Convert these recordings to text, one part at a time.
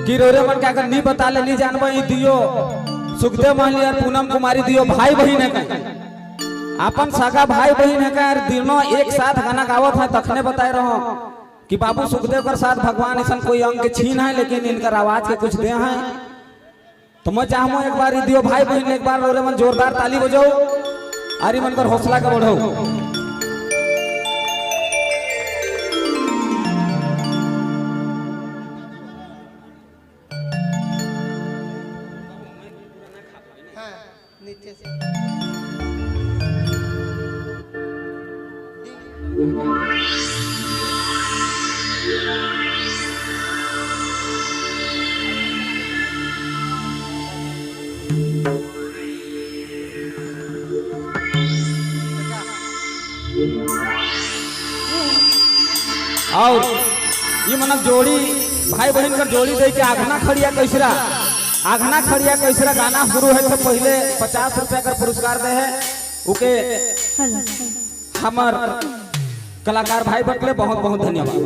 कि रोरे मन के अगर नहीं बता ले नहीं जानबो ई दियो सुखदेव महली और पूनम कुमारी दियो भाई बहन है कहीं अपन सगा भाई बहन है का दिनों एक साथ गाना गावत है। तखने बताए रहो कि बाबू सुखदेव के साथ भगवान ऐसा कोई अंग के छीन है, लेकिन इनकर आवाज के कुछ दे हैं। तो मैं चाहूँ एक बार ई दियो भाई बहन एक बार रोरे मन जोरदार ताली बजाओ आरी मन कर हौसला के बढ़ाओ। हाँ, नीचे से। और ये मनक जोड़ी भाई बहन कर जोड़ी दे के आघना खड़िया कैसरा आघना खड़िया कैसरा गाना शुरू है तो पहले 50 रुपया का पुरस्कार दे है उके हमार कलाकार भाई बटले बहुत बहुत धन्यवाद।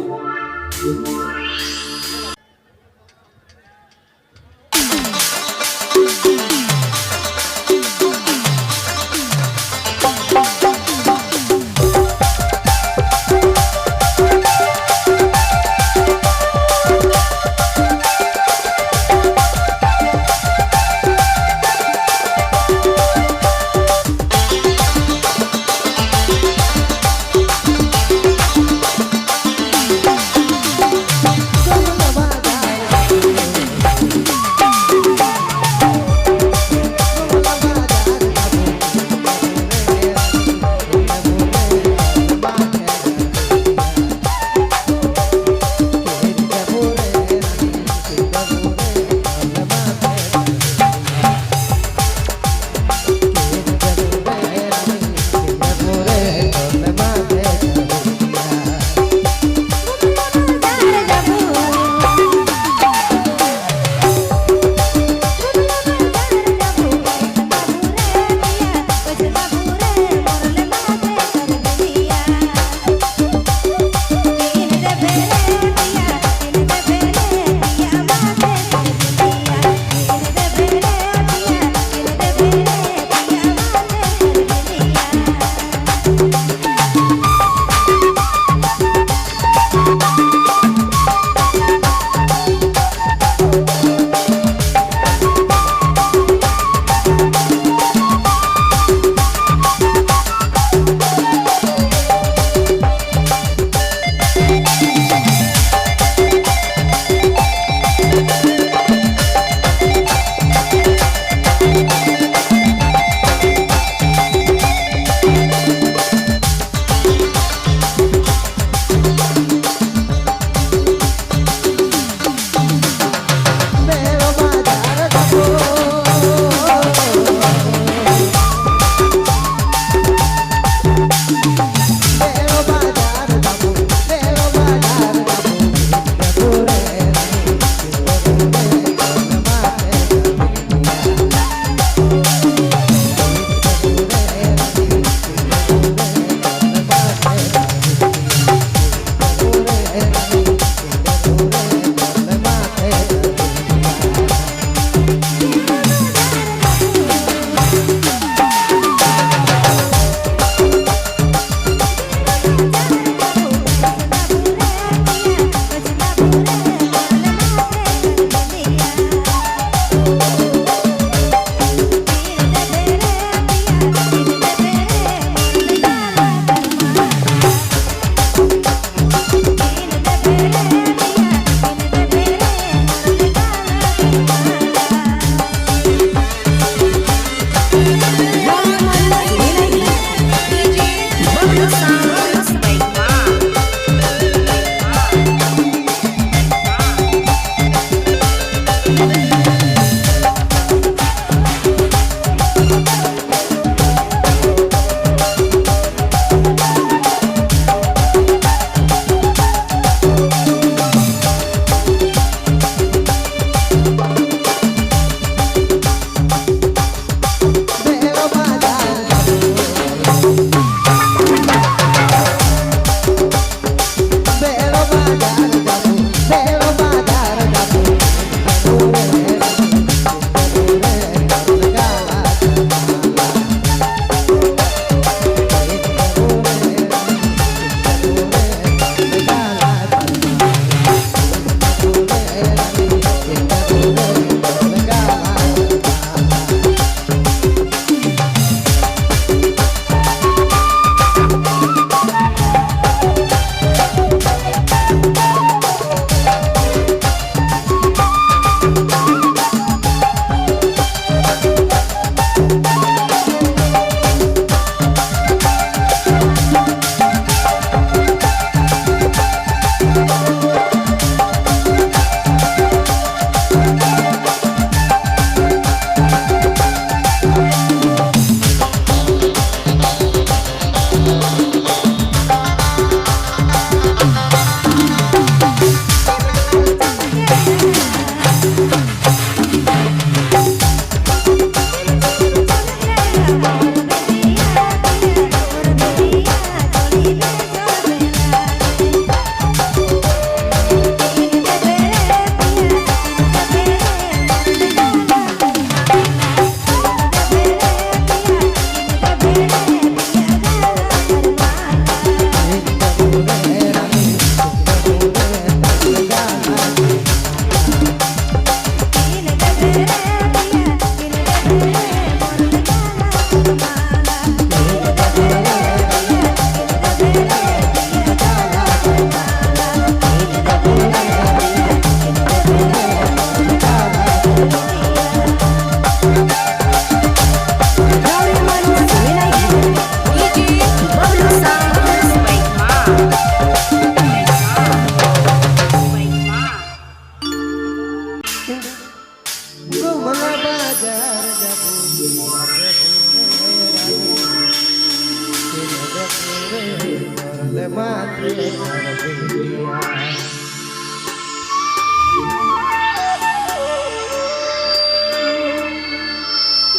रे अलबेलिया।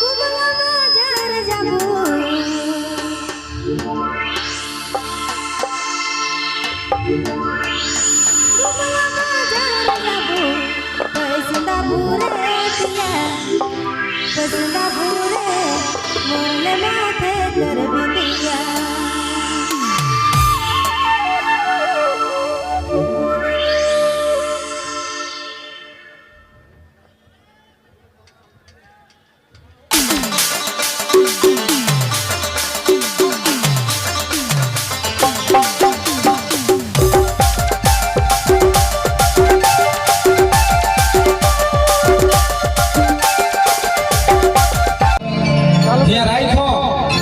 गुमला बाजार जाबो, गुमला बाजार जाबो, पैसदा भूरे पिया, पैसदा भूरे मोरले।